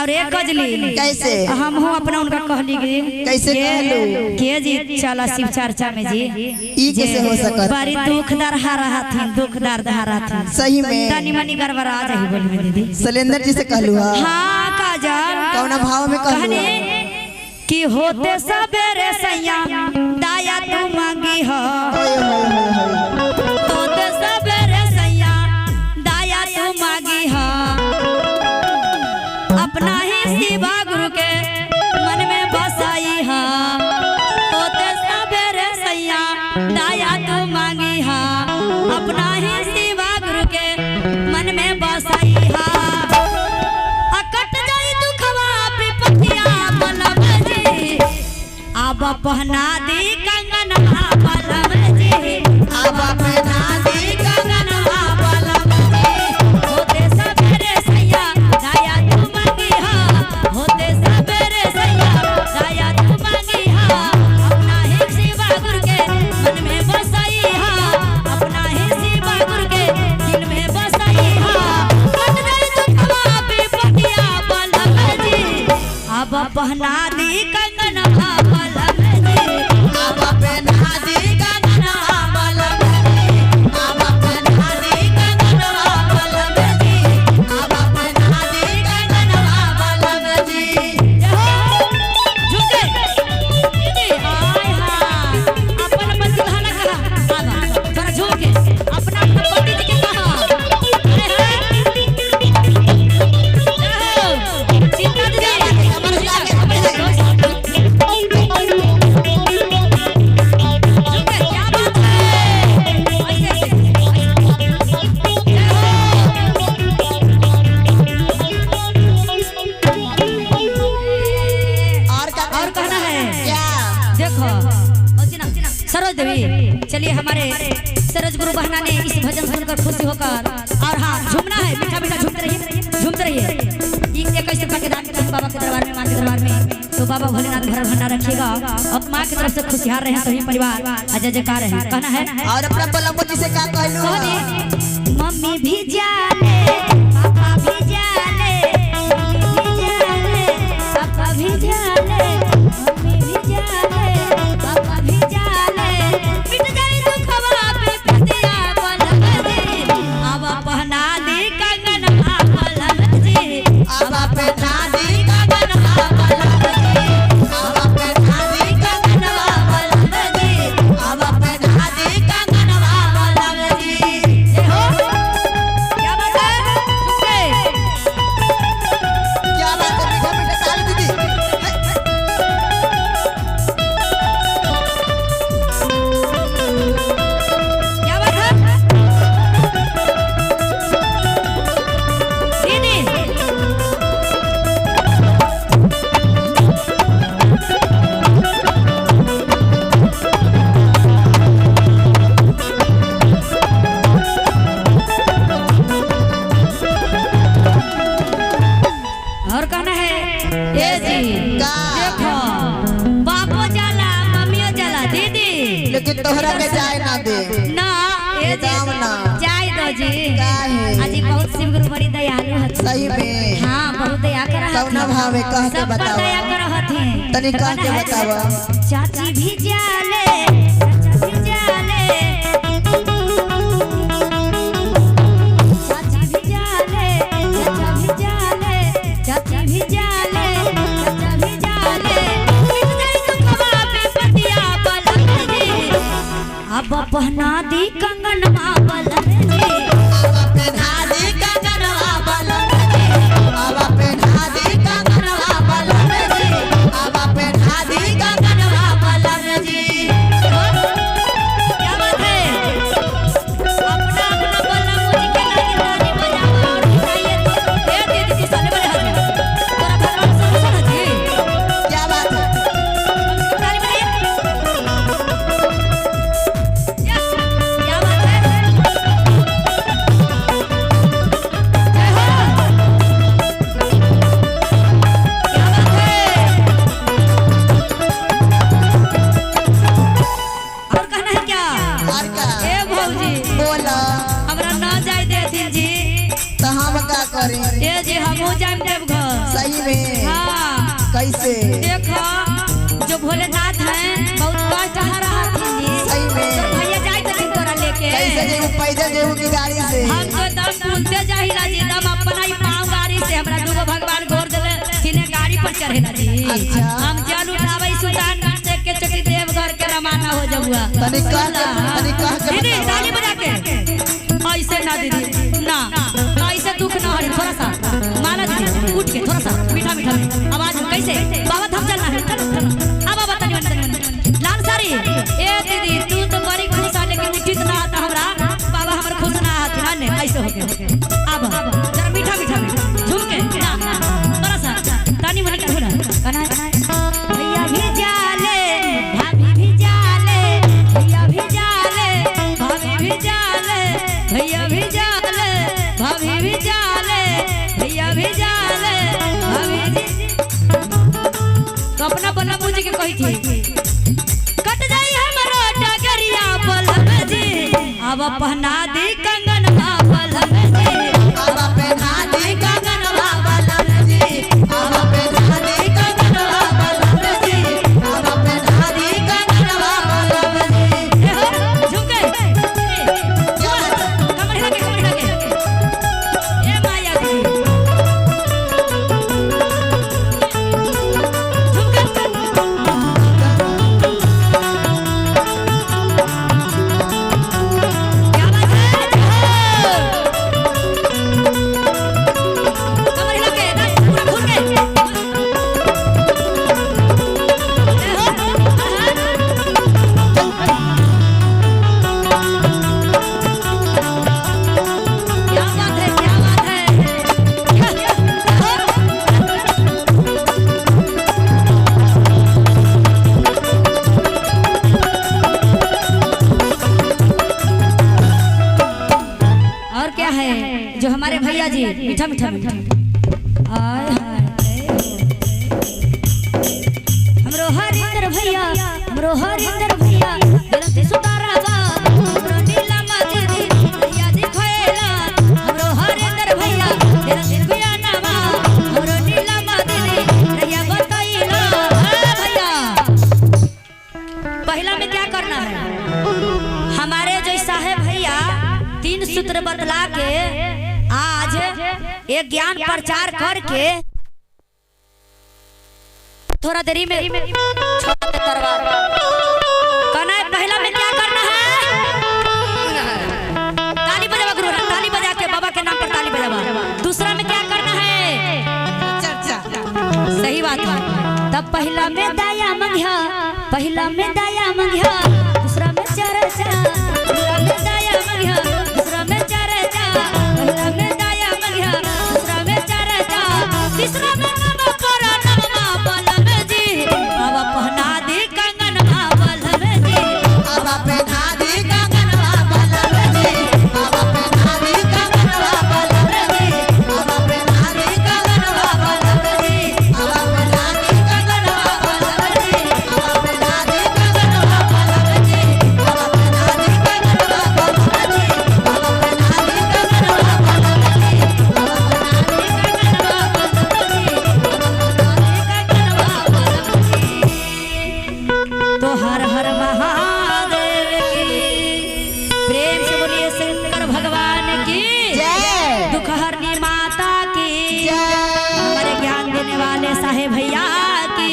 और एक कजली कैसे? हम हो अपना उनका कहली के कैसे कहलू? के जी चला शिव चर्चा में जी। ई कैसे हो सकत? बड़ी दुखदार हारा हथिन, दुखदार धारा हथिन। सही में। तनी मनी गड़बड़ा जाही बोली में दीदी। शैलेंद्र जी से कहलू हा? हाँ काजल। कौना भाव में कहलू? कहनी कि होते सबेरे सैया दाया तू मांगी हो, होय होय होय होय। होते सबेरे सैया दाया तू मांगी हो, अपना ही शिवा गुरु के मन में बसाई हा, होते सबेरे सैया दाया तू मांगी हा, अपना ही शिवा गुरु के मन में बसाई हा, अकट जाई दुखवा विपत्तिया बलम जी, अब पहना दी कंगनवा बलम जी, अब पहना दी कंगनवा बलम जी, होते सबेरे सैया दाया तू मांगी हा, होते सबेरे सैया दाया तू मांगी हा, अपना ही शिवा गुरु के मन में बसाई हा, अपना ही शिवा गुरु के दिल में बसाई हा, कट जाई दुखवा विपत्तिया बलम जी, अब पहना दी कंगनवा बलम जी, अब पहना दी कंगनवा बलम जी, अब पहना दी कंगनवा बलम जी, अब पहना दी कंगनवा बलम जी। झुके दीदी आय हाय अपन अपन दुल्हा ना कहा आवा थोड़ा झुके अपना अपना पति जी के कहा, अरे हाय जाओ चिंता दीदी झुके क्या बात है, ऐसे ऐसे और क्या और कहना है? क्या? देखो सरोज देवी, चलिए हमारे सरोज गुरु बहना ने इस भजन सुनकर खुशी होकर, और हाँ झूमना है, मीठा मीठा झूमते रहिए, झूमते रहिए। 21 रुपये के दान के बाबा के दरबार में, माँ के दरबार में, तो बाबा भोलेनाथ घर भंडार रखिएगा। और माँ की तरफ से खुशहाल रहे सभी परिवार, अजय जयकार है। कहना है और अपना बलम जी से क्या कहलू? मम्मी भी जाने पापा भी जाने, मम्मी भी जाने पापा भी जाने, मम्मी भी जाने पापा भी जाने, मिट जाई दुखवा विपत्तिया बलम जी, अब पहना दी कंगनवा बलम जी, अब पहना दी कंगनवा बलम जी, अब पहना दी कंगनवा बलम जी, अब पहना दी कंगनवा बलम जी। जय हो, क्या बात है, झुमके। क्या बात है, मीठा मीठा ताली दीदी। क्या बात है दीदी? और कहना है ए जी का? देखो बापो जाला मम्मियो जाला दीदी, लेकिन तोहरा के जाए ना दे। ना ए जी दाम ना। जाय दो जी। काहे? अजी बहुत शिव गुरु बड़ी दयालु हथिन। सही में। हाँ बहुत दया कर हथिन। कौना भाव में कह के सब पर बतावा। दया कर हथिन। तनी तो कह के कहना है, बतावा। चाची भी जाले चाचा भी जाले, चाची भी जाले चाचा भी जाले, चाची भी जाले चाचा भी जाले, मिट जाई दुखवा विपत्तिया बलम जी, अब पहना दी कंगनवा बलम जी, अब पहना दी कंगनवा बलम जी, अब पहना दी कंगनवा बलम जी, अब पहना दी कंगनवा बलम जी। क्या बात है, अपना अपना बलम जी के नानी नानी बजाओ और सुनाइए। ए दीदी जी साले बड़े हजी तोरा भगवान से सुन जी। क्या बात है? ताली बजाइए। क्या बात है, जय हो, क्या बात है। और कहना है क्या? और का? ए भौजी बोला। हमरा ना जाय देथिन जी। तो हम का करी? ए जी हमहू जाइम देवघर। सही में। हाँ। कैसे? देखो जो भोलेनाथ हैं बहुत कष्ट हरा थी। सही में। तो भैया जाए तो दिन तोरा लेके। कैसे जेबू, पैदल जेबू की गाड़ी से? हम तो दम फूलते जाहिला जी, दम अपना ही पाँव गाड़ी से। हमरा दूगो भगवान गोर देले तीने गाड़ी पर चढ़ेला जी। अच्छा। हम जल उठावे सुल्तानगंज से के चोटी देवघर के रवाना हो जबुआ। तनी कह के, तनी कह के दीदी बतावा। ताली बजा के। ऐसे ना दीदी ना, ऐसे दुख ना हरी, थोड़ा सा माना दीदी उठ के थोड़ा सा मीठा मीठा आवाज में। कैसे बाबा धाम चलना है? चलो चलो अब बाबा तनी तनी लाल साड़ी। ए दीदी तू तो बड़ी खुश है लेकिन उठित ना आता हमरा बाबा हमर खुश ना आत ना ने ऐसे हो गया। अब जरा मीठा मीठा झूम के ना थोड़ा सा तनी मनी थोड़ा कना। भैया भी जाले भाभी भी जाले, भैया भी जाले भाभी भी जाले, भैया भी जाले भाभी भी जाले, भैया भी जाले भाभी जी। तो अपना बलमू जी के कही थी कट जाई हमरो डगरिया बलम जी, अब पहना दी कंगन बलम जी, अब पहना दी कंगन बलम जी, अब पहना दी कंगन बलम जी, अब पहना दी कंगन बलम जी। ए हो, झुमके कमर हिला के, कमर हिला के। ए माया दी झुमके। क्या बात है? कमर हिला के, ना, पूरा घूर के। ए हो, आहा। क्या बात है, क्या बात है। और क्या है जो हमारे भैया जी मीठा मीठा मीठा आय हाय। हमरो हरिंदर भैया, हमरो हरिंदर भैया गलती सुधारवा, हमरो नीलम दीदी भैया दिखैला, हमरो हरिंदर भैया गलती गुयानावा, हमरो नीलम दीदी भैया बतैला। हाँ भैया पहला में क्या करना है? हमारे जो साहेब भैया 3 सूत्र बतला के आज एक ज्ञान प्रचार करके थोड़ा देरी में छोड़ दे तरवार। कहना है पहला में क्या करना है? ताली बजावा गुरु, ताली बजा के बाबा के नाम पर ताली बजावा। दूसरा में क्या करना है? चर्चा। सही बात है। तब पहला में दया मंगिया, पहला में दया मंगिया, दूसरा में चर्चा, पहला में दया मंगिया, दूसरा में चर्चा, पहला में दया मंगिया, दूसरा में चर्चा, तीसरा में नम पर नमा बलम जी, अब पहना दी कंगन बलम जी, अब पहना दी कंगन बलम जी, अब पहना दी कंगन बलम जी, अब पहना दी कंगन बलम जी, अब पहना दी कंगन बलम जी, अब पहना दी कंगन बलम जी, अब पहना दी कंगन बलम जी, अब पहना दी कंगन बलम जी, अब पहना दी कंगन बलम जी, कंगन बलम जी। तो हर हर महादेव की प्रेम से बोलिए शंकर भगवान की जय। दुख हरनी माता की जय। हमारे ज्ञान देने वाले साहेब भैया की।